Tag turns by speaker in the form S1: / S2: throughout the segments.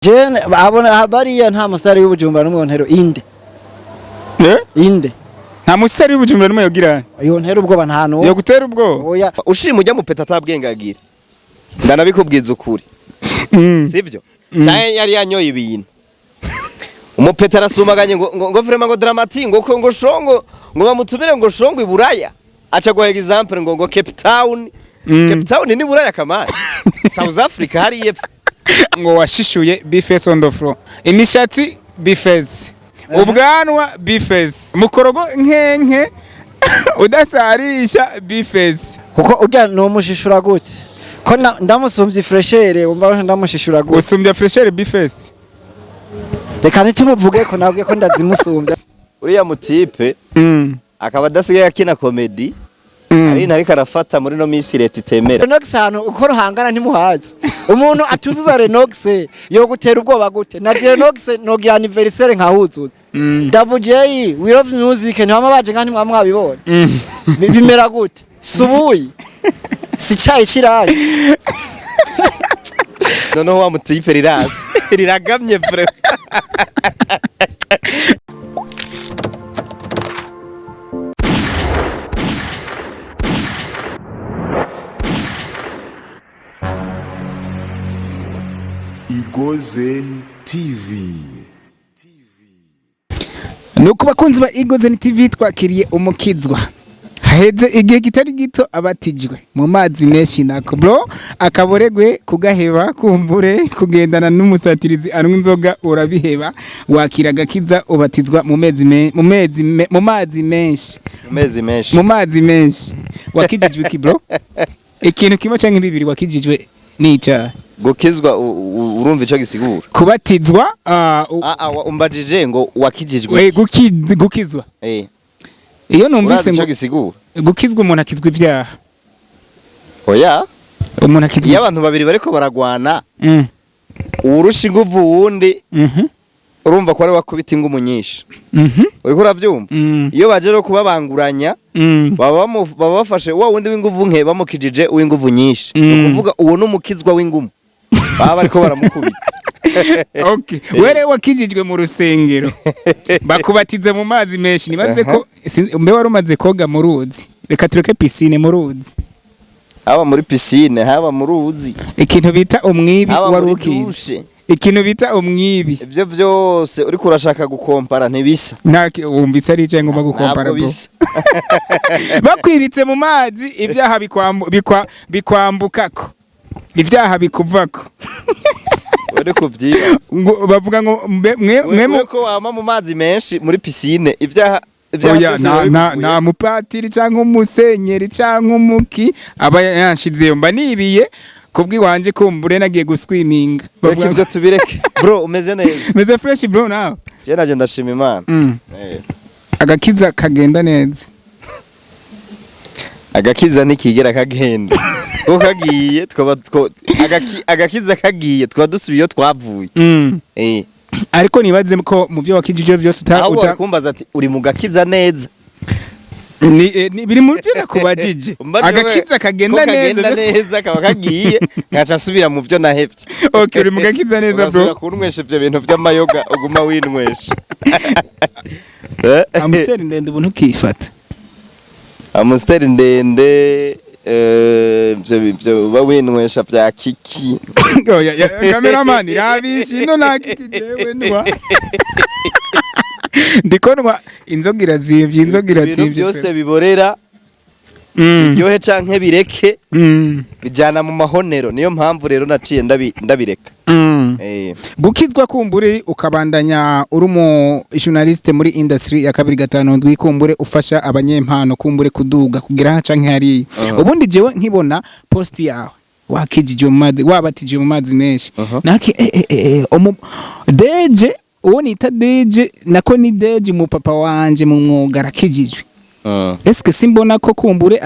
S1: Jene abona bariya nta musitari w'Ubujumbura n'umwe yontero inde.
S2: Eh?
S1: Inde.
S2: Nta musitari w'Ubujumbura n'umwe yogira.
S1: Yontera ubwoba nta n'umwe.
S2: Yo gutera ubwoba.
S1: Oya.
S3: Ushima ujya mu peta atabwengagira. Ndanabikubwiza ukuri. Sivyo? Canke yari yanyoye ibintu. Umupeta arasumaganye ngo ngo, ngo vraiment ngo Drama-T ngo ko ngo shongo ngo bamutumire ngo shongo iburaya. Aca guha example ngo ngo Cape Town. Cape Town ni buraya kamari. South Africa hari yepfo.
S2: Ngo washishuye B-Face on the floor. Imishatsi B-Face. Ubwanwa B-Face. Mukorogo nkenke udasarisha B-Face.
S1: Kuko urya no mushishura gute? Ko ndamusumbye freshere umva ndamushishura gute?
S2: Usumbya freshere B-Face.
S1: Reka ntitumuvuge ko nabwiye ko ndazimusumbya.
S3: Uriya mutipe akaba adasigaye akina comedy. Ari ntariko arafata muri no minsi leta itemera.
S1: Renox ahantu uko ruhangana ntimuhazi. Umuntu atuzuza Renox yo gutera ubwoba gute? Na Renox nogira anniversaire nkahuzuza. Double J we love music ntibama baje nka ntimwa mwabibonye. Bimera gute? Subuyi. Si cayi kirayi.
S3: Noneho wa mutipe rirasi. Riragamye vraiment.
S4: Igozen TV.
S2: Nuko bakunzi ba Igozen TV twakiriye umukizwa. Haheze igihe kitari gito abatijwe mu mazi menshi nako bro akaboregwe kugaheba kumbure kugendana n'umusatirizi anywa inzoga urabiheba wakira agakiza ubatizwa mu mezi mu mezi mu mazi menshi.
S3: Mu mezi menshi.
S2: Mu mazi menshi. Wakijijwe iki bro? Ikintu kimwe canke bibiri wakijijwe nica
S3: Gukizwa urumva ico gisigura.
S2: Kubatizwa
S3: umbajije ngo wakijijwe.
S2: Gukizwa. Iyo numvise ngo
S3: gisigura.
S2: Gukizwa umuntu akizwa ivyaha.
S3: Oya.
S2: Umuntu akizwa.
S3: Iyo abantu babiri bariko baragwana. Urusha inguvu wundi. Urumva ko ari wakubita ingumu nyinshi. Uriko uravyumva? Iyo baje rero kubabanguranya, baba bafashe wa wundi w'inguvu nke bamukijije uw'inguvu nyinshi. Ukuvuga uwo n'umukizwa w'ingumu. Baba bariko baramukubita.
S2: Okay. Were wakijijwe mu rusengero. Bakubatize mu mazi menshi nibaze ko mbe wari umaze koga mu ruzi. Reka tureke piscine mu ruzi.
S3: Haba muri piscine, haba mu ruzi.
S2: Ikintu bita umwibi wari ukizi. Ikintu bita umwibi.
S3: Ivyo vyose uriko urashaka gukompara ntibisa.
S2: Nta wumvise ari icyo ngomba gukompara bro. Bakwibitse mu mazi ibyaha bikwambukako. Ibyaha bikuvako.
S3: Uri kuvyibaza.
S2: Ngo bavuga ngo mwe
S3: ko wama mu mazi menshi muri piscine ibyaha
S2: oya na mupatiri canke umusenyeri canke umuki aba yanshizeyo mba nibiye kubwiwanje kumbure nagiye guswiminga.
S3: Reka ivyo tubireke. Bro umeze neza.
S2: Meze fresh bro nawe.
S3: Je naje ndashima Imana.
S2: Agakiza kagenda neza.
S3: Agakiza nikigera kagenda. Ko kagiye twaba agakiza kagiye twaba dusubiye twavuye.
S2: Ariko nibaze ko mu byo wakijije byose
S3: uta kumbaza ati uri mu gakiza neza.
S2: Ni biri mu byo nakubajije. Agakiza kagenda neza
S3: neza kaba kagiye ngaca asubira mu byo nahevye.
S2: Okay uri mu gakiza neza bro.
S3: Urasubira kunywesha ivyo bintu by'amayoga uguma winywesha.
S2: Amstel ndende ubuntu ukifata.
S3: Amstel ndende byo uba winywesha bya kiki.
S2: Oya cameraman rabishi no na kiki jewe nwa. Ndikonwa inzoga irazimvye inzoga irazimvye.
S3: Ibintu byose biborera iryohe canke bireke bijana mu mahonero niyo mpamvu rero naciye ndabireka.
S2: Gukizwa kumbure ukabandanya uri mu journaliste muri industry ya 257 kumbure ufasha abanyempano kumbure kuduga kugira canke hari. Ubundi jewe nkibona post yawe wakijije mu mazi wabatije mu mazi menshi. Naki Deje uwo nita Deje nako ni Deje mu papa wanje mu mwuga arakijijwe. Eske simbona ko kumbure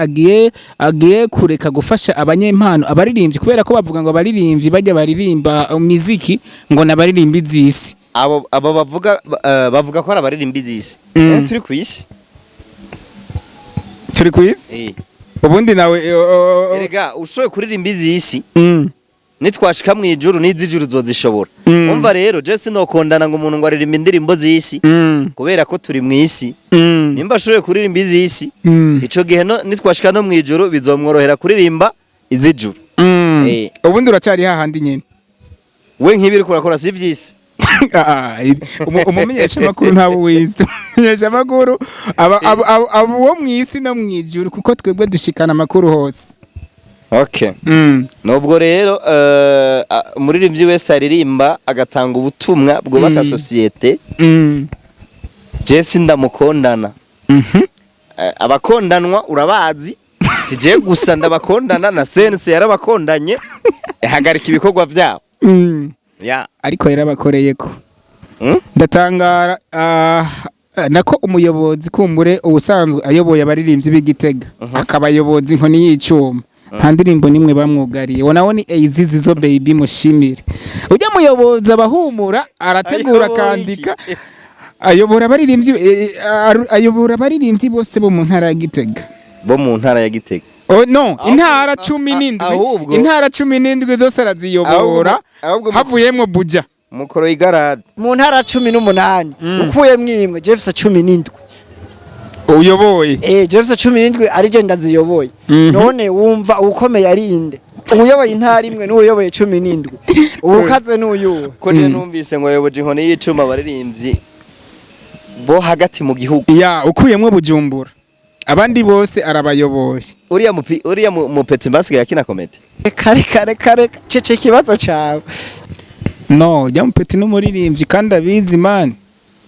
S2: agiye kureka gufasha abanyempano abaririmbyi kubera ko bavuga ngo abaririmbyi bajya baririmba muziki ngo nabaririmba izisi.
S3: Abo bavuga bavuga ko ari abaririmbyi izisi. Turi ku isi.
S2: Turi ku isi? Ubundi nawe
S3: Erega ushoye kuririmba izisi. Nitwashika mu ijuru, n'iz'ijuru uzozishobora. Umva rero, je sinokondana ngo umuntu ngo aririmba indirimbo z'isi, kubera ko turi mu isi. Nimba ashoboye kuririmba iz'isi, ico gihe no nitwashika no mu ijuru bizomworohera kuririmba iz'ijuru.
S2: Ubundi uracyari hahandi nyene.
S3: We nk'ibi uriko urakora si ivy'isi?
S2: Ah, umumenyesha makuru ntabo wize. Umumenyesha makuru aba uwo mw'isi no mw'ijuru, kuko twebwe dushikana amakuru hose.
S3: Okay. Nubwo rero umuririmbyi wese aririmba agatanga ubutumwa bwubaka société, je sindamukondana. Abakondanwa urabazi, si je gusa ndabakondana, na sense yarabakondanye ihagarika ibikorwa vyabo. Ya.
S2: Ariko yarabakoreye ko. Ndatangara, nako umuyobozi kumbure ubusanzwe ayoboye abaririmbyi b'Igitega, akabayoboza inkoni y'icuma, nta ndirimbo nimwe bamwugariye. Nawe ni Eizizi zo baby, mushimire ujya muyobozi abahumura, arategura
S3: Ayoboye
S2: akandika
S3: iki?
S2: Ayobora abaririmbyi, ayobora abaririmbyi bose bo mu ntara ya Gitega.
S3: Bo mu ntara ya Gitega?
S2: Oh, no. Intara 17. Intara 17 zose araziyobora.
S3: Ahubwo
S2: havuyemwo Buja.
S3: Mukoro igarade.
S1: Mu ntara 18 ukuyemwo imwe, Jefferson 17.
S2: Uyoboye.
S1: Jefferson 17 ari je ndaziyoboye. None wumva ukomeye ari inde? Uyoboye intara imwe n'uyoboye 17, ubukaze n'uyuwe?
S3: Ko je numvise ngo ayoboje inkoni y'icuma abaririmbyi bo hagati mu gihugu.
S2: Ya, ukuyemwo Bujumbura, abandi bose arabayoboye.
S3: Uriya mupi uriya mupeti basigaye akina comédie.
S1: Reka, reka, reka, reka, cece ikibazo cawe.
S2: No jya mupeti n'umuririmbyi kandi abizi man,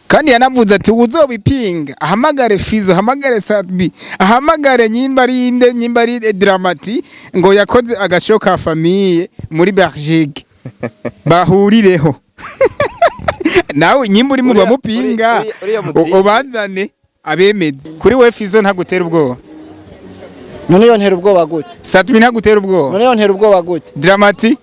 S2: kandi yanavuze ati uzobipinga ahamagare Fizo, ahamagare Sadbi, ahamagare nyimba ari inde, nyimba ari Dramati, ngo yakoze agasho ka famille muri Belgique, bahurireho nawe nyimba uri mu bamupinga.
S3: Uriya mutipe.
S2: Ubazane abemeze. Kuri we Fizo ntagutera ubwoba?
S1: None yontera ubwoba gute?
S2: Sadbi ntagutera ubwoba?
S1: None yontera ubwoba gute?
S2: Dramati?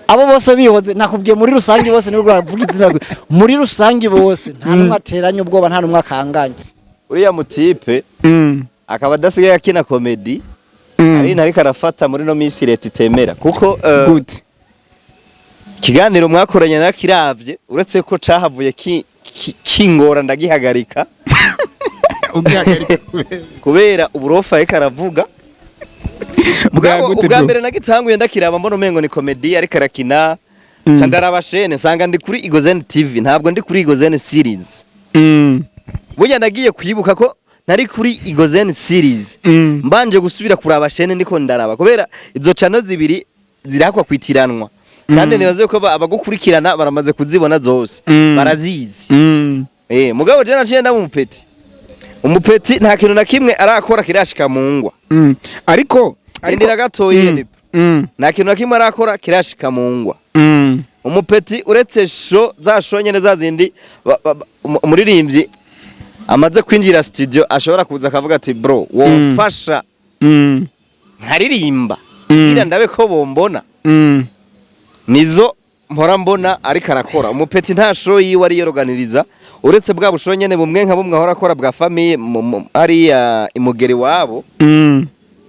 S1: Abo bose bihoze, nakubwiye muri rusange bose, nibwo bavuga izina muri rusange bose, nta numwe ateranye ubwoba, nta numwe akanganye.
S3: Uriya mutipe akaba adasigaye akina comédie, ari ariko arafata muri no minsi leta itemera kuko
S2: Gute?
S3: ikiganiro mwakoranye nakiravye, uretse ko cahavuye kingora ndagihagarika.
S2: Ugihagarika?
S3: Kubera uburofa ariko aravuga.
S2: Bwa
S3: Mugabo
S2: gute,
S3: ubwa
S2: bro?
S3: mbere nagitanguye ndakiraba mbona umengo ni comédie ariko arakina, ca ndaraba chaîne nsanga ndi kuri Igozen TV, ntabwo ndi kuri Igozen series. Burya nagiye kwibuka ko ntari kuri Igozen series, mbanje gusubira kuraba chaîne ndiko ndaraba, kubera izo channel zibiri zirakwa kwitiranwa, kandi nibaze ko abagukurikirana baramaze kuzibona zose, barazizi. Mugabo je naciye ndaba umupeti, umupeti nta kintu na kimwe arakora kirashika mu ngwa.
S2: Ariko
S3: Indira gatoyi, ni nta kintu na kimwe arakora kirashika mu ngwa. Umupeti uretse show za show nyene za zindi umuririmbyi amaze kwinjira studio ashobora kuza akavuga ati: "Bro, womfasha nkaririmba kugira ndabe ko bombona." Nizo mpora mbona ariko arakora. Umupeti nta show yiwe ariyoruganiriza, uretse bwa busho nyene bumwe nka bumwe ahora akora bwa famille hariya imugeri wabo.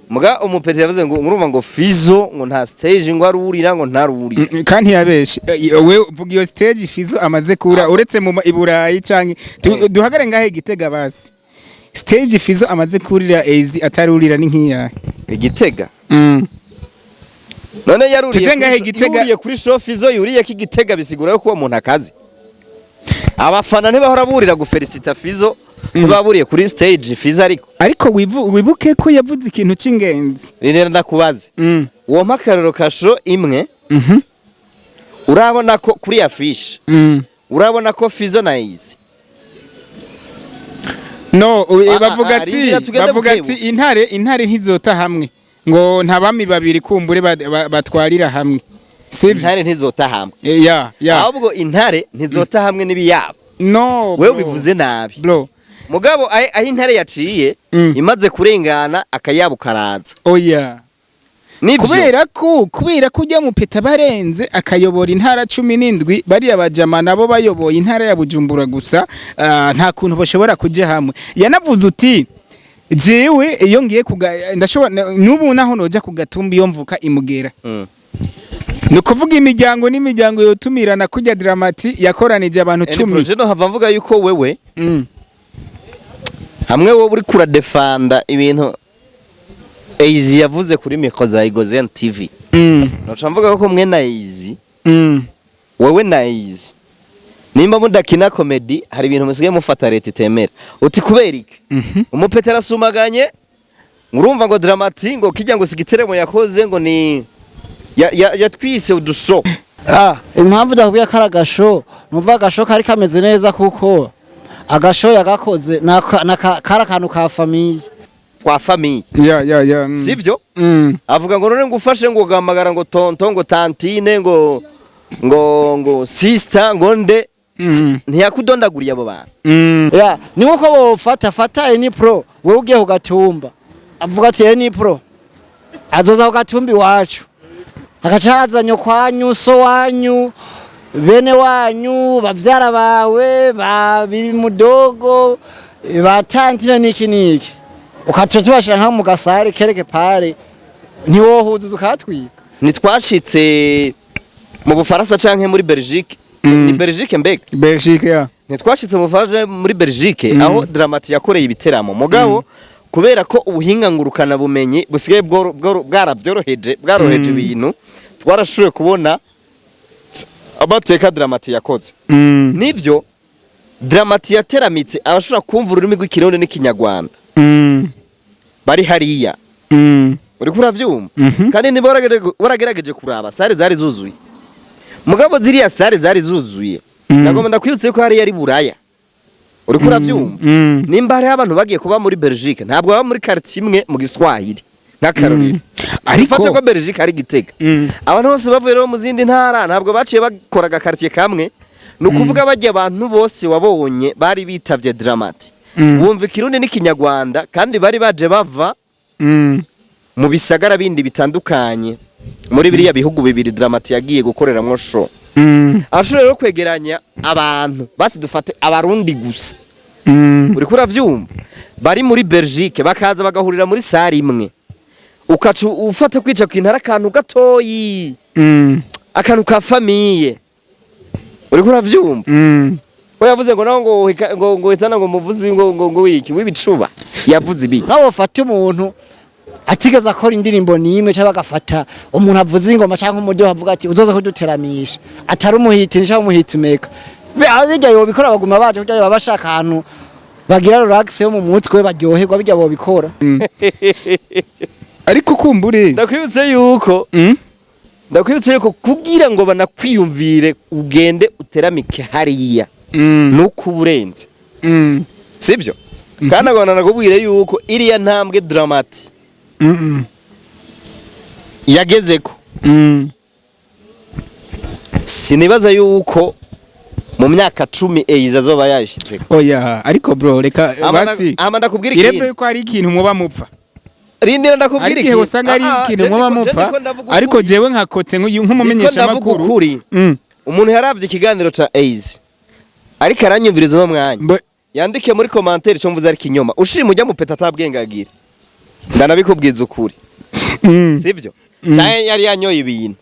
S3: Muga umupeti yavuze ngo urumva ngo Fizo ngo nta stage ngo arurira, ngo ntarurira.
S2: Kandi yabeshe. We vuga iyo stage Fizo amaze kura, uretse mu i Burayi canke duhagare ngahe Igitega basi. Stage Fizo amaze kurira ezi atarurira ni nkiyahe?
S3: Igitega? None yaruriye
S2: Tuje ngahe
S3: kuri
S2: Igitega.
S3: Yuriye kuri show Fizo yuriye ko Igitega, bisigura ko uwo muntu akazi. Abafana ntibahora burira gufelicita Fizo, ntibaburiye kuri stage Fizo ariko.
S2: Ariko wibuke ko yavuze ikintu c'ingenzi.
S3: Rero ndakubaze, uwo mpakarero ka show imwe, urabona ko kuri affiche, urabona ko Fizo na Easy
S2: No, bavuga ati
S3: rindira tugende
S2: bavuga
S3: bukebu.
S2: ati intare ntizota hamwe, ngo nta bami babiri kumbure batwarira hamwe, sivyo?
S3: Intare ntizota hamwe.
S2: Ya.
S3: Ahubwo intare ntizota hamwe n'ibiyabo.
S2: No,
S3: Wewe
S2: bro.
S3: ubivuze nabi.
S2: Bro.
S3: Mugabo aho intare yaciye, imaze kurengana, akayabo karaza.
S2: Oya.
S3: Nivyo.
S2: Kubera ko ujya mu peta barenze akayobora intara 17, bariya bajama nabo bayoboye intara ya Bujumbura gusa, nta kuntu bashobora kuja hamwe. Yanavuze uti jewe iyo ngiye kuga ndashobora n'ubu naho noja ku gatumba iyo mvuka imugera. Ni ukuvuga imiryango n'imiryango yotumirana kurya Dramati yakoranije abantu
S3: Any
S2: 10.
S3: Projet no hava mvuga yuko wewe hamwe wowe uri kuradefanda ibintu Eizi yavuze kuri micro za Igozen TV, noca mvuga ko mwe na Eizi, wewe na Eizi, nimba mudakina comedy, hari ibintu musigaye mufata leta itemera. Uti kubera iki? Umupetera asumaganye, urumva ngo Dramati ngo kijya ngo sigiteremo yakoze ngo ni yatwise udusho.
S1: Ah, impamvu ndakubwiye ko ari agasho, numva agasho kari kameze neza kuko agasho yagakoze kari akantu ka famille.
S3: Kwa famille.
S2: Ya.
S3: Sivyo? Avuga ngo none ngo ufashe ngo ugahamagara ngo tonton, ngo tantine, ngo sister, ngo nde, ntiyakudondaguriye abo bantu.
S1: Ya, ni nkuko bofata fata Eni Pro, wewe ugiye kugatumba, avuga ati Eni Pro azoza kugatumba iwacu, agaca haza nyokwanyu, so wanyu, bene wanyu, bavyara bawe, ba mudogo, ba tantine, niki niki, ukaca tubashira nka mu gasare kereke pare, ntiwohuzuza ukatwika.
S3: Ntitwashitse mu Bufaransa canke muri Belgique? Ni Belgique mbega?
S2: Belgique, ya.
S3: Ntitwashitse mu Bufaransa, muri Belgique, aho Dramati yakoreye ibiteramo? Mugabo kubera ko ubuhinga ngurukana bumenyi busigaye bwaravyoroheje, bwaroroheje ibintu, twarashoboye kubona amateka Dramati yakoze. Nivyo, Dramati yateramitse abashobora kumva ururimi rw'Ikirundi n'Ikinyarwanda bari hariya. Uriko uravyumva?
S2: Mhm.
S3: Kandi niba waragerageje kuraba, salle zari zuzuye. Mugabo ziriya salle zari zuzuye, nagomba ndakwibutse ko hariya ari Buraya. Uriko uravyumva?
S2: Mm.
S3: Nimba hariho abantu bagiye kuba muri Belgique, ntabwo baba muri quartier imwe mu Giswahili, nk'akarorero.
S2: Ariko
S3: Ufate ko Belgique ari Gitega, abantu bose bavuye rero mu zindi ntara ntabwo baciye bakora agakartier kamwe. Ni ukuvuga bajya abantu bose wabonye bari bitavye Dramati bumva Ikirundi n'Ikinyarwanda, kandi bari baje bava mu bisagara bindi bitandukanye muri biriya bihugu bibiri Dramati yagiye gukoreramwo show. Ashobora rero kwegeranya abantu basi, dufate Abarundi gusa, uriko uravyumva, bari muri Belgique, bakaza bagahurira muri salle imwe, ukaca ufata kwica kwintara akantu gatoyi, akantu ka famille. Uriko uravyumva?
S2: Mm.
S3: We yavuze ngo naho ngo hitana ngo muvuzi ngo wiki w'ibicuba yavuze ibiki.
S1: Nawe ufata umuntu atigeze akora indirimbo n'imwe, cyangwa bagafata umuntu avuza ingoma cyangwa umudiho, avuga ati uzoza kuduteramisha, atari umuhiti cyangwa umuhitimeka, bijya yobikora, baguma baje kugira baba bashaka ahantu bagira relax yo mu mutwe, baryoherwa, bijya bobikora.
S2: Ariko kumbure
S3: Ndakwibutse yuko ndakwibutse yuko kugira ngo banakwiyumvire ugende uteramike hariya, nuko uba urenze. Sibyo? Kandi agomba nakubwire yuko iriya ntambwe Dramati yagezeko, sinibaza yuko mu myaka 10 eyiza azoba yayishitseko.
S2: Oya, ariko bro, reka basi.
S3: Ama ndakubwira
S2: irevyo
S3: ikintu.
S2: Yuko hari ikintu muba mupfa.
S3: Rindira, ndakubwira
S2: Ariko igihe
S3: ikintu.
S2: usanga ari
S3: Ah, ah,
S2: ikintu
S3: je
S2: muba
S3: je
S2: mupfa.
S3: ndiko ndavuga
S2: Ariko
S3: ukuri.
S2: jewe nka kote nk'uyu
S3: Ndiko
S2: nk'umumenyesha
S3: ndavuga
S2: makuru.
S3: ukuri. Umuntu yaravye ikiganiro ca Eizi ariko aranyumviriza uno mwanya, yandike muri commentaire ico mvuze ari kinyoma. Ushima ujya mu peta atabwengagira, ndanabikubwiza ukuri. Sivyo? Canke yari yanyoye ibintu.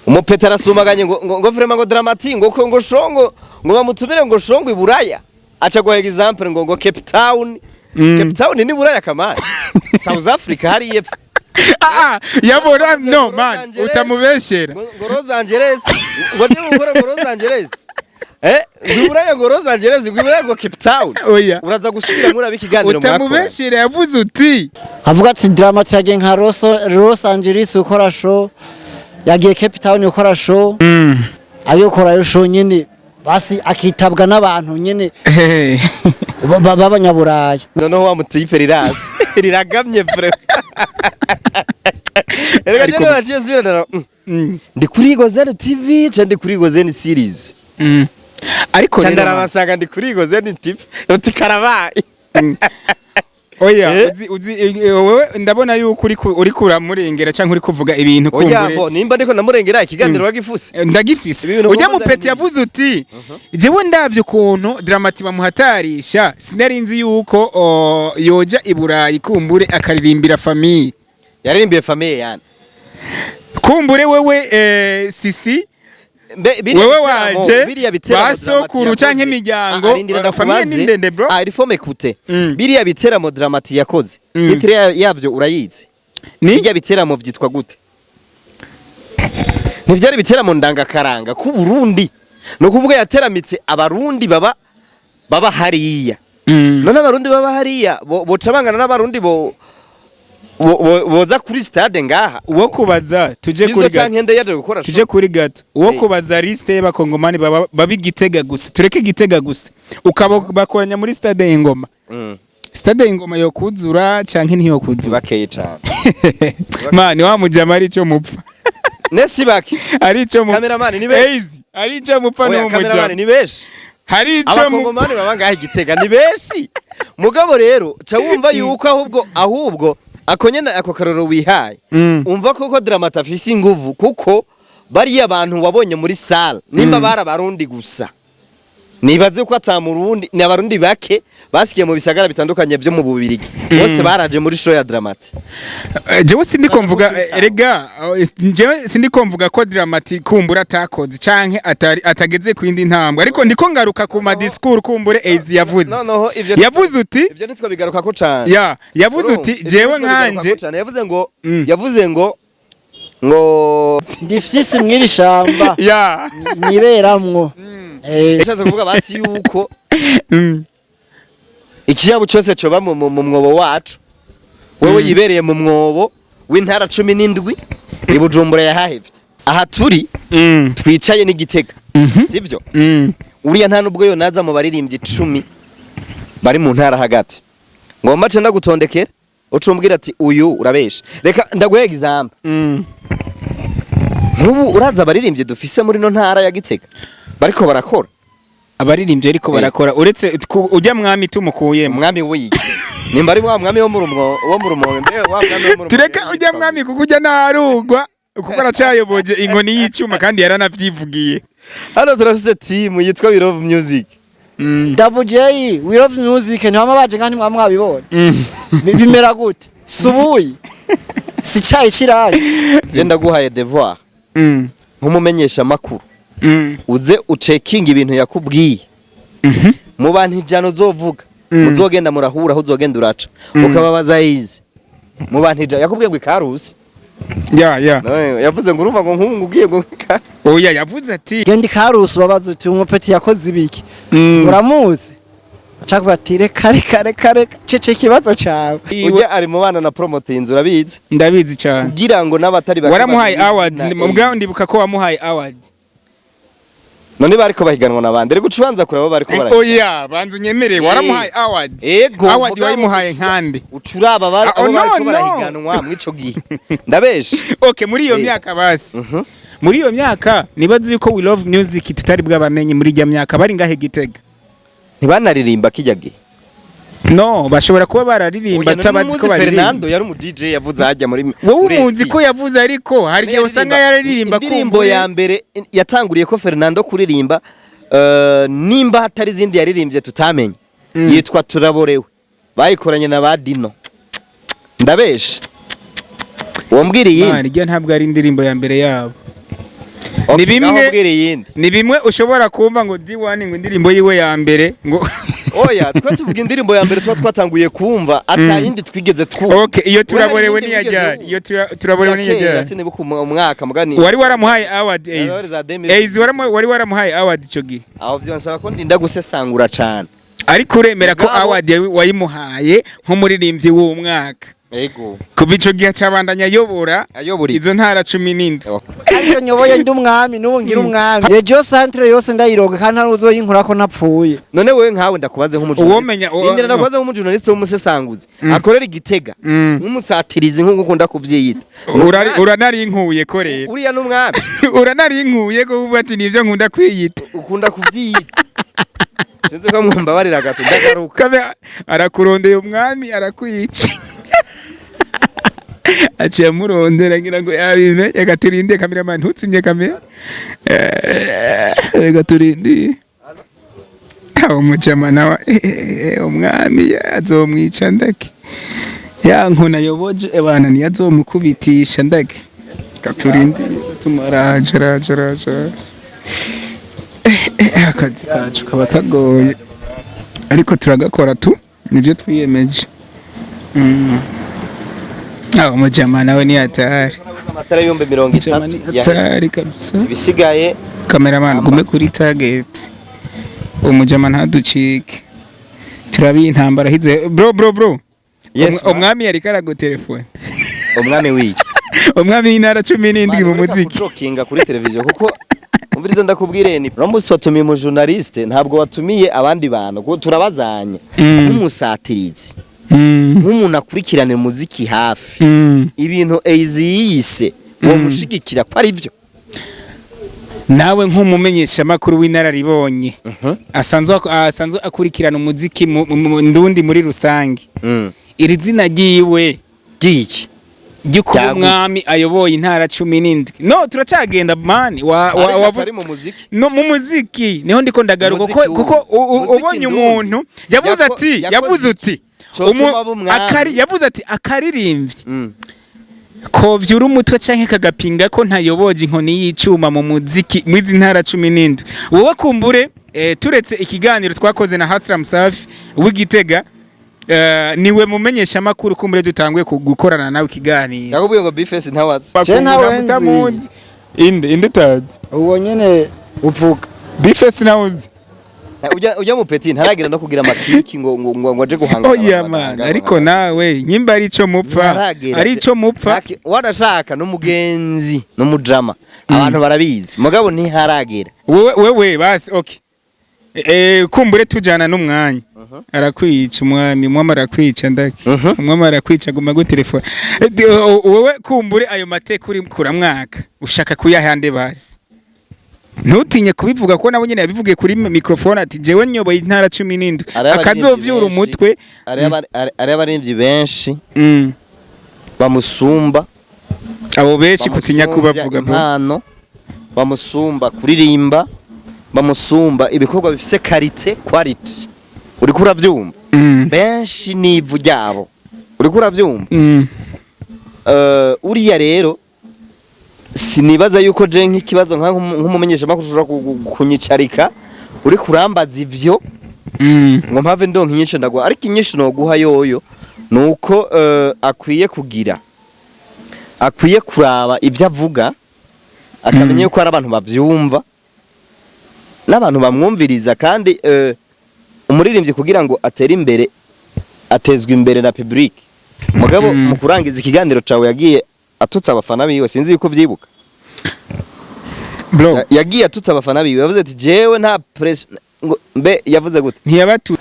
S3: Umupeta arasumaganye ngo vraiment ngo Dramati ngo ko ngo shongo ngo bamutumire ngo shongo iburaya, aca guha example ngo Cape Town. Cape Town ni Buraya kamari, South Africa hari yepfo.
S2: Ah, yabora no
S3: Ngo
S2: man.
S3: Los Angeles.
S2: Utamubeshera.
S3: Ngo Los Angeles, ngo ndi gukora ngo Los Angeles, ngo Iburaya, ngo Los Angeles, ngo Iburaya, ngo Cape Town.
S2: Oya.
S3: Uraza gusubira muri ikiganiro mwakora.
S2: Utamubeshera, yavuze uti
S1: Avuga ati Drama yagiye nka Los Angeles gukora show, yagiye Cape Town gukora show, ayo gukora show nyene basi akitabwa n'abantu nyene b'Abanyaburaya.
S3: Noneho wa mutipe rirasi riragamye vraiment. Erega jene naciye zirana, ndi kuri Gozen TV ca ndi kuri Gozen series.
S2: Ariko
S3: ca
S2: rero man,
S3: ndarabasanga ndi kuri Gozen TV, uti karabaye.
S2: Oya.
S3: Eh?
S2: Uzi wowe ndabona yuko uri kuramurengera cyangwa uri kuvuga ibintu
S3: Oya.
S2: kumbure.
S3: Bo nimba ndiko namurengera, ikiganiro wagifuse.
S2: Ndagifise.
S3: Ibi bintu
S2: Ujya
S3: kuvuza
S2: mu peti
S3: ni
S2: yavuze uti jewe ndavye ukuntu Dramati bamuhatarisha, sinari nzi yuko yoja i Burayi kumbure akaririmbira famille.
S3: Yaririmbiye famille yani.
S2: Kumbure wewe, sisi
S3: Mbe, biriya
S2: wewe
S3: biteramo,
S2: waje
S3: biriya biteramo
S2: basokuru
S3: Dramati
S2: canke
S3: yakoze.
S2: imiryango,
S3: Ah, arindira
S2: famille
S3: ndakubaze.
S2: ni ndende, bro.
S3: Ah, il faut m'écouter. Biriya biteramo Dramati yakoze, titre yavyo urayizi?
S2: Ni
S3: Biriya biteramo vyitwa gute? Ntivyari biteramo ndangakaranga ku Burundi? Ni ukuvuga yateramitse Abarundi baba hariya. None Abarundi baba hariya boca bangana n'Abarundi boza kuri stade ngaha?
S2: Uwo kubaza tuje
S3: Izo
S2: kuri
S3: canke
S2: gato.
S3: nde yaje gukora show?
S2: Tuje kuri gato. Uwo kubaza liste y'Abakongomani baba Igitega gusa, tureke Igitega gusa, ukaba bakoranya muri stade y'Ingoma, stade y'Ingoma yo kuzura canke ntiyo kuzura?
S3: Bakeye cane.
S2: Mani wa mujama ari ico mupfa.
S3: Nesi bake.
S2: Ari ico mupfa.
S3: Cameraman, ni benshi.
S2: Eizi, ari ico mupfa
S3: Oya,
S2: n'uwo
S3: cameraman,
S2: mujama.
S3: ni benshi.
S2: Hari ico mupfa.
S3: Abakongomani baba ngaha Igitega ni benshi. Mugabo rero ca wumva yuko ahubwo ako nyene, ako karoro wihaye, umva koko Dramati afise inguvu, kuko bariya bantu wabonye muri salle, nimba bari Abarundi gusa, nibaze ko ata Murundi, ni Abarundi bake basikiye mu bisagara bitandukanye vyo mu Bubirigi, bose baraje muri show ya Dramati.
S2: Jewe sindiko mvuga
S3: Baramusubiza.
S2: rega jewe sindiko mvuga ko Dramati kumbura atakoze canke atari atageze ku yindi ntambwe, ariko ndiko ngaruka ku ma discours kumbure Eizi yavuze.
S3: Noneho ivyo
S2: Yavuze uti
S3: ivyo nitwo bigarukako cane.
S2: Ya, yavuze uti
S3: Urumva, ivyo
S2: jewe
S3: nitwo bigarukako
S2: nkanje
S3: cane. Yavuze ngo yavuze ngo
S1: Ndi fyisi mw'iri shamba niberamwo.
S3: Yashatse kuvuga basi yuko ikiyabu cyose coba mu mwobo wacu, wewe yibereye mu mwobo w'intara 17 i Bujumbura yahahevye. Aha turi twicaye n'Igitega, sivyo? Uriya nta nubwo yonaza mu baririmbyi 10 bari mu ntara hagati ngo mace ndagutondekera, ucumbwira ati uyu urabesha. Reka ndaguhe example. Nk'ubu uraza abaririmbyi dufise muri no ntara ya Gitega bariko barakora?
S2: Abaririmbyi ariko barakora, uretse ujya mwami tumukuyemo.
S3: Umwami w'iki? Nimba ari wa mwami wo mu Rumonge, mbe wa mwami wo mu Rumonge?
S2: Tureka ujya mwami, kuko ujya ntarugwa, kuko aracayoboje inkoni y'icyuma kandi yaranavyivugiye.
S3: Hano turafise team yitwa We Love Music.
S1: Double J, We Love Music, ntibama baje kandi mwaba mwabibonye. Bimera gute? Subuyi si cayi cirayi.
S3: Je ndaguhaye devoir nk'umumenyesha makuru, uze ucekinga ibintu yakubwiye. Mu bantu 100 uzovuga, muzogenda murahura aho uzogenda uraca, ukababaza yize mu bantu 100 yakubwiye ngo ikarusi.
S2: Ya.
S3: Nawe yavuze ngo urumva ngo nk'ubu ugiye ngo
S2: Oya, yavuze ati
S1: Genda ikarusi babaza uti umupeti yakoze ibiki? Uramuzi? Aca ati reka reka reka reka, cece ikibazo cawe.
S3: Ujya ari mu bana na promote inzu, urabizi?
S2: Ndabizi cyane.
S3: Kugira ngo n'abatari bake
S2: Waramuhaye
S3: bamenye
S2: award.
S3: izina
S2: Ubwawe
S3: Ace.
S2: ndibuka ko wamuhaye award.
S3: None bariko bahiganwa n'abandi, rero guca ubanza kureba bariko barahiganwa.
S2: Oya, banza unyemerere, waramuhaye award.
S3: Ego.
S2: Award
S3: Mugabo
S2: wayimuhaye nkande?
S3: Ucuraba bari
S2: Ah,
S3: abo
S2: oh,
S3: bariko
S2: no, no.
S3: barahiganwa mw'ico gihe, ndabeshe?
S2: Okay, muri iyo myaka basi, muri iyo myaka nibaze yuko We Love Music tutari bwabamenye. Muri ijya myaka bari ngahe Gitega?
S3: Ntibanaririmba kijya gihe.
S2: No, bashobora kuba bararirimba
S3: Oya, none
S2: tabazi ko
S3: umuzi
S2: baririmba.
S3: Fernando yari umu DJ yavuze hajya muri
S2: Wowe
S3: muri
S2: umuzi ko
S3: STC.
S2: yavuze, ariko hari igihe usanga yararirimba
S3: Indirimbo
S2: kumbure.
S3: ya mbere yatanguriye ko Fernando kuririmba, nimba hatari izindi yaririmbye tutamenye, yitwa Turaborewe, bayikoranye na ba Dino. Ndabeshe? Wambwira iyindi.
S2: Man, iryo ntabwo ari indirimbo ya mbere yabo.
S3: Okay,
S2: Ni bimwe-
S3: ngaho mbwira iyindi.
S2: Ni bimwe ushobora kumva ngo D1 ngo indirimbo yiwe ya mbere ngo
S3: Oya, twe tuvuga indirimbo ya mbere tuba twatanguye kumva, ata yindi twigeze twumva.
S2: Okay, iyo Turaborewe
S3: We hari iyindi
S2: niyajyari?
S3: wigeze
S2: Iyo Turaborewe
S3: Ya kera,
S2: niyajyari?
S3: sinibuka umwaka mugani.
S2: Wari waramuhaye award,
S3: Yari
S2: Ace?
S3: za 2000.
S2: Ace, wari waramuhaye award ico gihe?
S3: Aho vyonsaba ko ndinda gusesangura cane.
S2: Ariko uremera ko
S3: Mugabo-
S2: award wayimuhaye nk'umuririmbyi w'umwaka?
S3: Ego.
S2: Kuva ico gihe acabandanya ayobora
S3: Ayobora iki?
S2: izo ntara 17.
S1: Ariko nyoboye ndi umwami, n'ubu ngira umwami, Regio Centre yose ndayironga kandi nta n'uzoyinkura ko ntapfuye.
S3: None wewe nkawe ndakubaze nk'umujournalist.
S2: Uwomenya-
S3: Indira, ndakubaze nk'umujournalist w'umusesanguzi akorera Igitega, nk'umusatirizi nk'uko ukunda kuvyiyita.
S2: Uranarinkuye ko rero.
S3: Uriya n'umwami.
S2: Uranarinkuye ko uvuga ati nivyo nkunda kwiyita.
S3: Ukunda kuvyiyita. Sinzi ko mwumbabarira gato ndagaruka.
S2: Kabe arakurondeye umwami arakwica, aciye amurondera ngira ngo yabimenye. Reka turinde, cameraman, ntutsimye kamera. Reka turinde aho umujama nawe umwami azomwica ndake ya nkona yoboje ebana niyo azomukubitisha ndake. Katurinde tumaraje raje raje. Akazi kacu kaba kagoye ariko turagakora tu nibyo twiyemeje. Ah, umujama nawe ni hatari.
S3: Amatara y'ibihumbi mirongo
S2: Umujama
S3: itatu
S2: ni hatari kabisa.
S3: Ibisigaye.
S2: Cameraman, gume kuri target, umujama ntaducike, turabi intambara hize, bro, bro, bro.
S3: Yes.
S2: Umwami yariko aragutelefone.
S3: Umwami wiki?
S2: Umwami w'intara 17 mu muziki.
S3: Kujokinga kuri televiziyo, kuko umviriza ndakubwire, ni uno munsi watumiye umu journaliste, ntabwo watumiye abandi bantu, kuko turabazanya nk'umusatirizi, nk'umuntu akurikirana umuziki hafi. Ibintu Eizi yiyise, uwo mushigikira ko ari byo?
S2: Nawe nk'umumenyeshamakuru w'inararibonye asanzwe akurikirana umuziki mu ndundi muri rusange, iri zina ryiwe
S3: ryiki?
S2: Ry'ukuba
S3: Ryagutse.
S2: umwami ayoboye intara 17, no turacagenda mani wa,
S3: Ariko atari mu muziki.
S2: No mu muziki niho ndiko ndagaruka,
S3: Umuziki
S2: kuko kuko
S3: umuziki
S2: ubonye
S3: ndundi.
S2: umuntu yavuze ati
S3: Yakoze
S2: yavuze
S3: iki?
S2: uti
S3: Cotuma aba umwami.
S2: Yavuze ati akaririmbye kovyura umutwe canke kagapinga ko ntayoboje inkoni y'icuma mu muziki mwizi ntara 17. Wowe kumbure, turetse ikiganiro twakoze na Hasram Safi w'Igitega, niwe mumenyesha makuru kumbure dutanguye gukorana nawe ikiganiro.
S3: Yakubwiye ngo Bface ntawazi.
S1: Je ntawe nzi.
S2: Utamuzi. Inde utazi?
S1: Uwo nyene uvuga.
S2: Bface nawe uzi?
S3: Ujya mu petit ntaragira no kugira amakiki ngo aje guhangana.
S2: Oya man, ariko nawe nyimba ari ico mupfa,
S3: Ntaragera.
S2: ari ico mupfa.
S3: Warashaka n'umugenzi n'umujama, abantu barabizi, mugabo ntiharagera.
S2: Wewe basi, okay, kumbure tujana n'umwanya arakwica umwami, umwami arakwica ndaki. Umwami arakwica, guma gutelefone. Wewe kumbure ayo mateka uri kuramwaka ushaka kuyahande, basi ntutinye kubivuga, kuko nabo nyene yabivugiye kuri microphone ati jewe nyoboye intara 17.
S3: Hariho abaririmbyi
S2: Akazovyura
S3: benshi.
S2: umutwe.
S3: Hariho abaririmbyi benshi bamusumba.
S2: Abo benshi kutinya
S3: Bamusumbya
S2: kubavuga, bro.
S3: impano, bamusumba kuririmba, bamusumba ibikorwa bifise qualité, quality, uriko uravyumva? Benshi n'ivu ryabo, uriko uravyumva? Uriya rero sinibaza yuko je nk'ikibazo nk'umumenyeshamakuru ushobora kunyicarika uri kurambaza ivyo ngo mpave ndonka inyishu ndaguha, ariko inyishu noguha yoyo nuko akwiye kugira, akwiye kuraba ibyo avuga, akamenya yuko hari abantu bavyumva n'abantu bamwumviriza, kandi umuririmbyi kugira ngo atere imbere atezwa imbere na public. Mugabo mu kurangiza ikiganiro cawe yagiye atutse abafana biwe, sinzi yuko vyibuka.
S2: Bro.
S3: Yagiye atutse abafana biwe, yavuze ati jewe nta press ngo mbe yavuze gute?
S2: Ntiyabatu.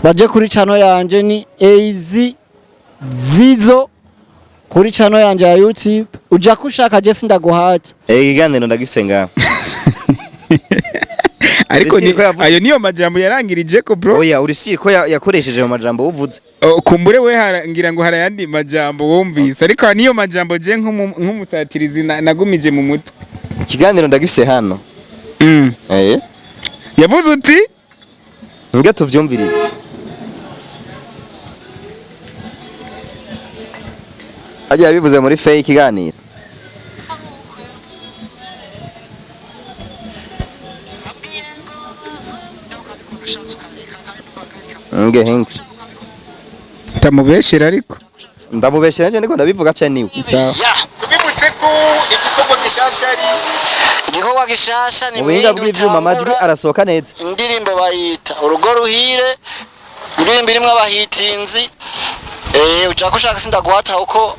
S1: Baje kuri channel yanje, ni AZ Zizo, kuri channel yanje ya YouTube. Uja kushaka je sindaguhata.
S3: Ikiganiro ndagifise ngaho.
S2: Ariko
S3: Uri
S2: ni
S3: ko yavuze-
S2: ayo niyo majambo yarangirije ko, bro.
S3: Oya, uri si ko yakoresheje mu majambo uvuze.
S2: Oh, kumbure we ngira ngo hari ayandi majambo wumvise, ariko aya niyo majambo je nk'umusatirizi nagumije mu mutwe.
S3: Ikiganiro ndagifise hano.
S2: Yavuze uti
S3: Nge tuvyumvirize. Ajya yabivuze muri fake ikiganiro. Nge hingi.
S2: Tamubeshera ariko.
S3: Ndamubeshera nje ndiko ndabivuga cyane niwe.
S2: Sawa.
S4: Tubibutse ko igikorwa gishasha ari
S1: Igikorwa gishasha ni
S3: Mu buhinga bw'ivyuma amajwi arasohoka neza.
S1: Indirimbo bayita Urugo Ruhire, indirimbo irimwo abahitinzi. Uja kushaka sindaguhata, uko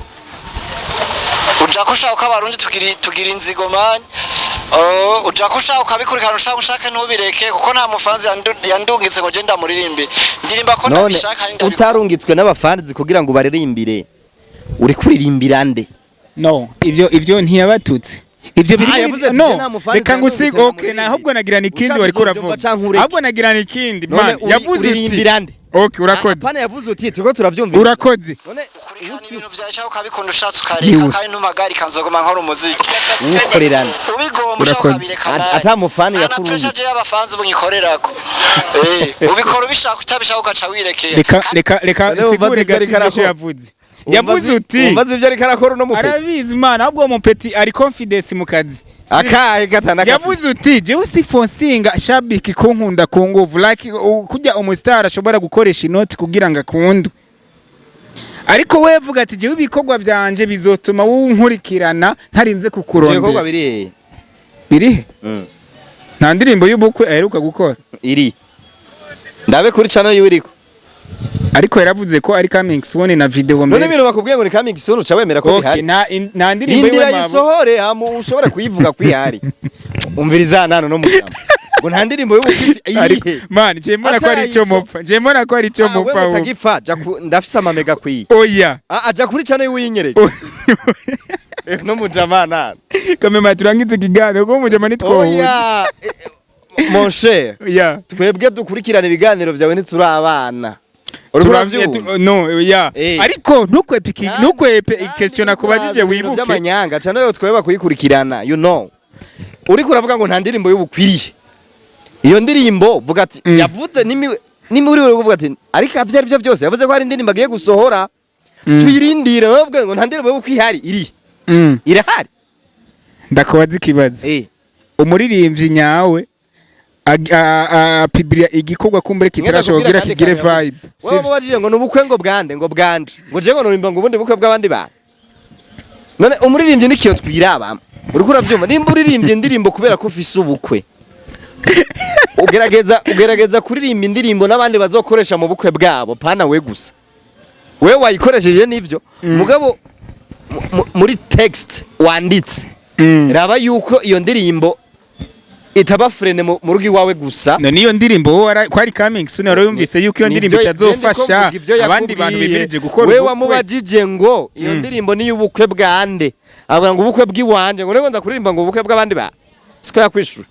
S1: uja kushaka uko abarundi tugira inzigo man. Oh, uja kushaka ukabikurikirana, ushaka ushake ntubireke, kuko nta mufanzi yandungitse ngo je ndamuririmbe. Ndirimba ko
S3: None
S1: ndabishaka kandi ndabikora.
S3: utarungitswe n'abafanzi kugira ngo baririmbire, uri kuririmbira nde?
S2: No, ivyo ntiyabatutse, ivyo biri
S3: Ah,
S2: muri-
S3: yavuze ati,
S2: no
S3: "Je nta mufanzi
S2: reka ngusi
S3: yandungitse ngo
S2: okay,
S3: muririmbe."
S2: ahubwo nagira nikindi
S3: Ushatse
S2: wariko
S3: uzovyumva
S2: uravuga.
S3: canke ureke.
S2: Ahubwo nagira nikindi
S3: None
S2: man yavuze uti
S3: uririmbira nde?
S2: Okay, urakoze.
S3: Apana, yavuze uti turiko turavyumviriza.
S2: Urakoze.
S3: None
S1: Ukurikirana ibintu vyawe cyangwa ukabikunda ushatse ukareka,
S2: Niwe.
S1: kandi ntumagarika, nzoguma nkora umuziki.
S3: Uwukorera nde?
S1: Ubigomba ushaka
S2: Urakoze.
S1: ukabireka nawe.
S3: Ata mufani
S1: Nta na
S3: yakurunze.
S1: pressure y'abafanzi ubu nyikorerako. Ubikora ubishaka utabishaka ugaca wirekera.
S2: Reka
S3: None
S2: sigure
S3: wumva
S2: gato
S3: ariko
S2: ivyo
S3: arakora.
S2: yavuze. Yavuze uti
S3: Umva ivyo ariko arakora uno mupeti.
S2: Arabizi Imana, ahubwo uwo mupeti ari confidence mu kazi.
S3: Akahe gatana?
S2: Yavuze uti jewe si forcinga shabiki kunkunda ku nguvu, like kujya umustar ashobora gukoresha inoti kugira ngo akundwe, ariko we avuga ati jewe ibikorwa vyanje bizotuma wunkurikirana ntarinze
S3: Ivyo bikorwa
S2: kukurondera.
S3: biri hehe?
S2: Birihe? Nta ndirimbo y'ubukwe aheruka gukora.
S3: Iri ndabe kuri channel yiwe iriko.
S2: Ariko yaravuze ko ari coming soon na video
S3: None
S2: mbere.
S3: ibintu bakubwiye ngo ni coming soon, uca wemera ko
S2: Okay,
S3: bihari?
S2: nta ndirimbo
S3: Rindira
S2: yiwe mabo.
S3: yisohore, hama ushobore kuyivuga kwihari. Umviriza nano no mujama ngo nta ndirimbo y'ubukwe
S2: Ariko
S3: irihe?
S2: man, je mbona ko ari ico
S3: Atarayiso-
S2: mupfa, je mbona ko ari ico
S3: Ah, we
S2: mupfa wowe.
S3: mutagipfa, ja ndafise amamega kwiye.
S2: Oya.
S3: Ah, aja kuri channel yiwe yinyereke. No mujama nano.
S2: Kamema, turangize ikiganiro kuko mujama nitwohuza.
S3: Oya, mon cher,
S2: Ya.
S3: twebwe dukurikirana ibiganiro vyawe, ntituri abana. Uriko uravyumva?
S2: No, ya. Ariko ntukwepe ntukwepe
S3: Kandi
S2: question nakubajije,
S3: ibintu
S2: wibuke.
S3: by'amanyanga cano yo tweba kuyikurikirana, you know. Uriko uravuga ngo nta ndirimbo y'ubukwiriye. Iyo ndirimbo vuga ati yavuze nimi uri kuvuga ati ariko ivyo ari byo byose yavuze ko hari indirimbo agiye gusohora. Tuyirindire, bavuga ngo nta ndirimbo y'ubukwihari iri. Irahari.
S2: Ndakubaza ikibazo. Umuririmbyi nyawe apibira igikorwa kumbure kitarashobora kugira kigire vibe.
S3: Wewe mubajije ngo nubukwe ngo bwande, ngo bwanje, ngo je ngo nurimba ngo ubundi bukwe bw'abandi bantu. None umuririmbyi nikiyo twirabamo? Uriko uravyumva? Nimba uririmbye indirimbo kubera ko ufise ubukwe, ugerageza kuririmba indirimbo n'abandi bazokoresha mu bukwe bwabo, pana we gusa. Wewe wayikoresheje nivyo, mugabo muri text wanditse, raba yuko iyo ndirimbo itaba freine mu rugo iwawe gusa.
S2: No niyo ndirimbo wowe ko ari coming soon, wari yumvise yuko iyo ndirimbo
S3: Nivyo-
S2: itazofasha
S3: je ndiko mvuga ivyo
S2: abandi bantu
S3: yakubwiye.
S2: bimirije gukora
S3: We
S2: ubukwe.
S3: wamubajije ngo iyo ndirimbo ni y'ubukwe bwande, avuga ngo ubukwe bw'iwanje, ngo nego nza kuririmba ngo ubukwe bw'abandi ba siko yakwishura.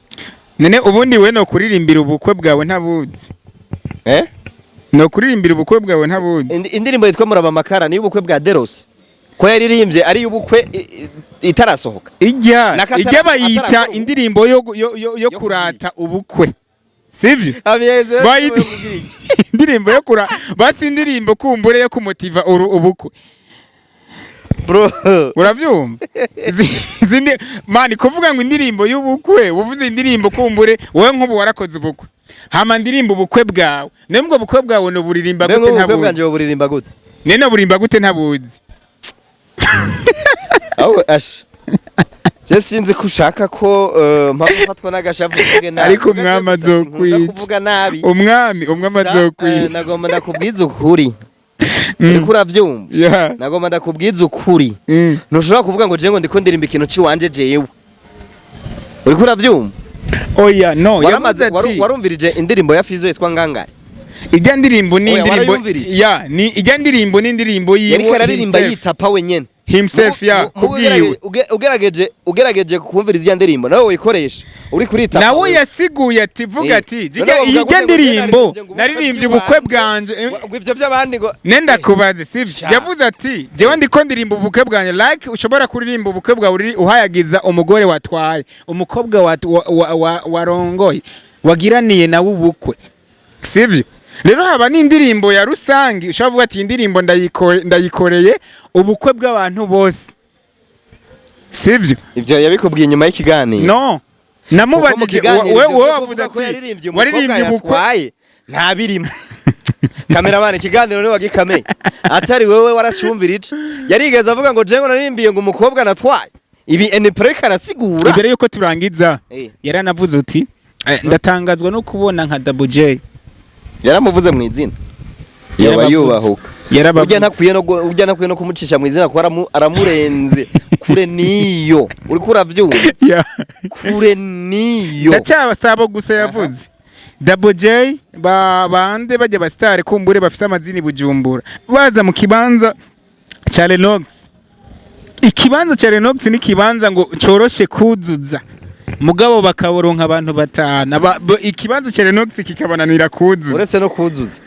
S2: None ubundi we no kuririmbira ubukwe bwawe ntabuzi?
S3: Eh?
S2: No kuririmbira ubukwe bwawe ntabuzi?
S3: Indirimbo yitwa Muraba Makara ni y'ubukwe bwa Deros, ko yaririmbye ari y'ubukwe itarasohoka.
S2: Ijya ijya bayita
S3: atarakora
S2: indirimbo yo
S3: yo
S2: kurata ubukwe, sivyo?
S3: Abiyenze.
S2: Bayita indirimbo yo kura basi indirimbo kumbure yo kumutiva ubukwe.
S3: Bro.
S2: Uravyumva? Zindi mani kuvuga ngo indirimbo y'ubukwe, uvuze indirimbo kumbure wowe nk'ubu warakoze ubukwe, hama ndirimbo ubukwe bwawe, none ubwo bukwe bwawe no buririmba
S3: Mbe
S2: gute
S3: nk'ubukwe
S2: ntabuzi?
S3: bwanje buririmba gute?
S2: None buririmba gute ntabuzi?
S3: Aho ash, je sinzi ko ushaka ko mpamvu mfatwa n'agashavu mvuge nabi.
S2: Ariko
S3: Mvuga
S2: umwami
S3: gusa sinkunda
S2: azokwica.
S3: kuvuga nabi.
S2: Umwami
S3: Gusa,
S2: azokwica.
S3: Nagomba ndakubwiza ukuri. Uriko uravyumva?
S2: Yeah.
S3: Nagomba ndakubwiza ukuri. Ntushobora kuvuga ngo je ngo ndiko ndirimba ikintu ciwanje jewe. Uriko uravyumva?
S2: Oya, no, yavuze
S3: Waramaze
S2: ati
S3: warumvirije indirimbo ya Fizo yitwa Ngangare?
S2: Ijya ndirimbo ni
S3: Oya,
S2: indirimbo
S3: warayumvirije?
S2: ya ni ijya ndirimbo ni indirimbo yiwe
S3: Yariko araririmba
S2: himself.
S3: yitapa wenyene.
S2: Himself, ya, kubwiwe.
S3: Ugerageje kumviriza iya ndirimbo nawe wikoresha uri kuritapa
S2: Nawe
S3: wewe.
S2: yasiguye ati vuga ati
S3: None bavuga
S2: ijya
S3: gute ngo
S2: ndirimbo
S3: naririmbye ngo ubukwe
S2: naririmbye ubukwe bwanje.
S3: ngo ivyo vy'abandi ngo
S2: Nenda kubaze, sivyo?
S3: Sha.
S2: Yavuze ati jewe ndiko ndirimba ubukwe bwanje, like ushobora kuririmba ubukwe bwawe uri uhayagiza umugore watwaye, umukobwa warongoye, wagiraniye nawe ubukwe, sivyo? Rero haba n'indirimbo ya rusangi ushobora kuvuga ati iyi ndirimbo ndayikoreye ubukwe bw'abantu bose, sivyo?
S3: Ivyo yabikubwiye inyuma y'ikiganiro?
S2: No,
S3: Kuko mu
S2: namubajije
S3: kiganiro
S2: wewe
S3: ivyo
S2: wewe
S3: byo
S2: wavuze
S3: kuvuga ko
S2: ati
S3: yaririmbye umukobwa
S2: waririmbye ubukwe
S3: yatwaye ntabirimo. Kameramani, ikiganiro niwe wagikameye, atari wewe waracumvirije. Yarigeze avuga ngo jengo naririmbiye ngo umukobwa natwaye ibi Enprek arasigura.
S2: Imbere yuko turangiza, yaranavuze uti ndatangazwa no kubona nka Double J.
S3: Yaramuvuze mu izina yoba
S2: Yarabavuze.
S3: yubahuka.
S2: Yarabavuze.
S3: Ujya ntakwiye no kumucisha mu izina kuko aramurenze kure niyo. Uriko uravyumva?
S2: Yeah.
S3: Kure niyo.
S2: Ndacyabasaba gusa, yavuze Double J ba bande bajya ba star kumbure bafise amazini Bujumbura baza mu kibanza cha Lenox. Ikibanza cha Lenox ni kibanza ngo coroshe kuzuza, mugabo bakaboronka abantu batanu. Ikibanza cha Lenox kikabananira kuzuza.
S3: Uretse no kuzuza,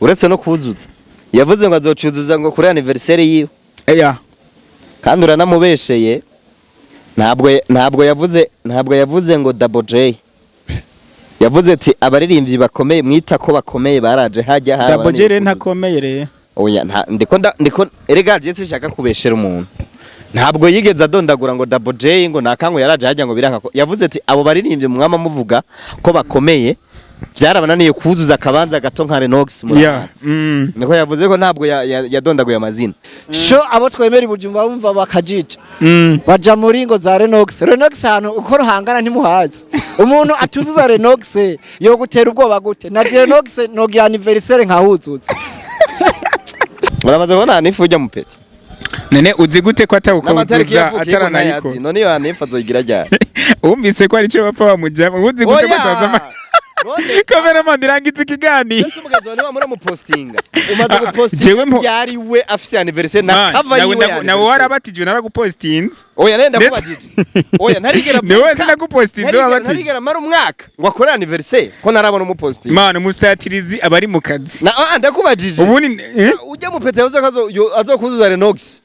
S3: uretse no kuzuza, yavuze ngo azocuzuza ngo kuri anniversaire yiwe. Kandi uranamubesheye, ntabwo yavuze ngo Double J, yavuze ati abaririmbyi bakomeye mwita ko bakomeye baraje hajya haba.
S2: Double J rero ntakomeye rero.
S3: Oya, ndiko ndiko erega je sinshaka kubeshera umuntu. Ntabwo yigeze adondagura ngo Double J ngo nakango yaraje hajya ngo biranka yavuze ati abo baririmbye mwama muvuga ko bakomeye, byarabananiye kuzuza akabanza gato nka Renox murabazi. Niko yavuze ko ntabwo yadondaguye amazina.
S1: Sho abo twemera i Bujumbura bumva bakajija, baja muri ngo za Renox. Renox ahantu uko ruhangana ntimuhazi. Umuntu atuzuza Renox yo gutera ubwoba gute? Na Renox nogira anniversaire nkahuzuza.
S3: Muramaze kubona Hanifu ujya mu peti?
S2: None uzi gute ko
S3: n'amatariki
S2: atawukuzuza
S3: yavukiye ko
S2: ataranayikora?
S3: ntayazi. None iyo Hanifu azoyigira ryari?
S2: Wumvise ko aricyo bapfa bamujyamo, uzi gute ko ataza
S3: Oya! None
S2: Cameraman, irangiza ikiganiro.
S3: Ese umugenzi wawe niba muramupostinga, umaze
S2: Ah, ah,
S3: gupostinga
S2: jewe
S3: ryari we afise anniversaire na
S2: Man,
S3: cover
S2: nawe
S3: yiwe ya
S2: nawe
S3: anniversaire?
S2: warabatijwe, naragupostinze.
S3: Oya, nenda ndakubajije. Oya, ntarigera
S2: Ni wowe
S3: avuka.
S2: sinagupostinze, wabatije.
S3: Ntarigera mara umwaka ngo akore anniversaire ko narabona umupostinga.
S2: Man, umusatirizi aba ari mu kazi.
S3: Na ah, ndakubajije.
S2: Ubundi
S3: Ujya mu pete yavuze ko azokuzuza Renox.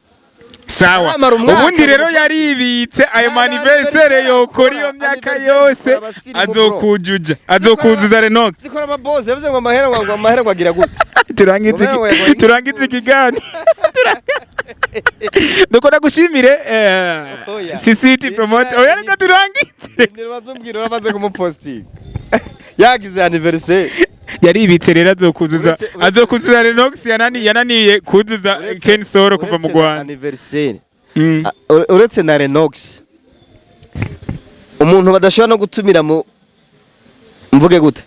S2: Sawa.
S3: Aramara umwaka.
S2: Ubundi rero yaribitse ayo
S3: Nta
S2: maniverisere
S3: anniversaire
S2: yokora iyo
S3: akora,
S2: myaka
S3: anniversaire
S2: yose
S3: zikora abasirimu, bro.
S2: azokujuja, azokuzuza Renox.
S3: Zikora amabose yavuze ngo amahera ngo amahera ngo agira gute?
S2: Turangize turangize ikiganiro. Nuko nagushimire
S3: Oya.
S2: CCT promote. Oya, reka turangize.
S3: Ntibaze umbwira uramaze kumupostinga. Yagize anniversaire.
S2: Yaribitse rero azokuzuza azokuzuza Renox yananiye kuzuza Ken Soro kuva mu
S3: Uretse na
S2: Rwanda.
S3: anniversaire. Uretse na Renox, umuntu badashobora no gutumira mu mvuge gute?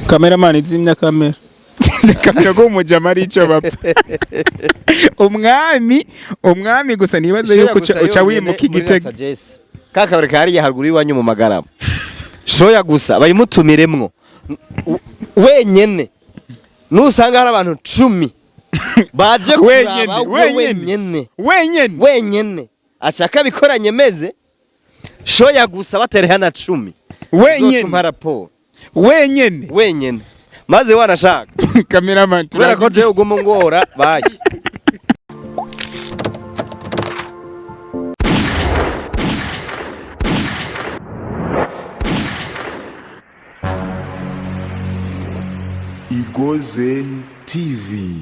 S4: Cameraman, izimya kamera.
S2: Kamera ko umujama ari icyo bapfa. Umwami gusa nibaze
S3: Shoya
S2: yuko
S3: gusa
S2: uca
S3: yonyene
S2: wimuka
S3: muri
S2: igitego.
S3: Sagesse. Ka kabari kariya haruguru y'iwanyu mu Magarama, shoya gusa bayimutumiremwo wenyene, nusanga hari abantu 10 baje
S2: Wenyene,
S3: kuraba we
S2: wenyene.
S3: wenyene.
S2: Wenyene.
S3: Wenyene ashaka bikoranye meze shoya gusa batereha na 10.
S2: Wenyene.
S3: Uzocumpa raporo.
S2: Wenyene.
S3: Wenyene maze wanashaka
S2: Cameraman,
S3: kubera ko jewe uguma ungora bayi.
S5: Igozen TV.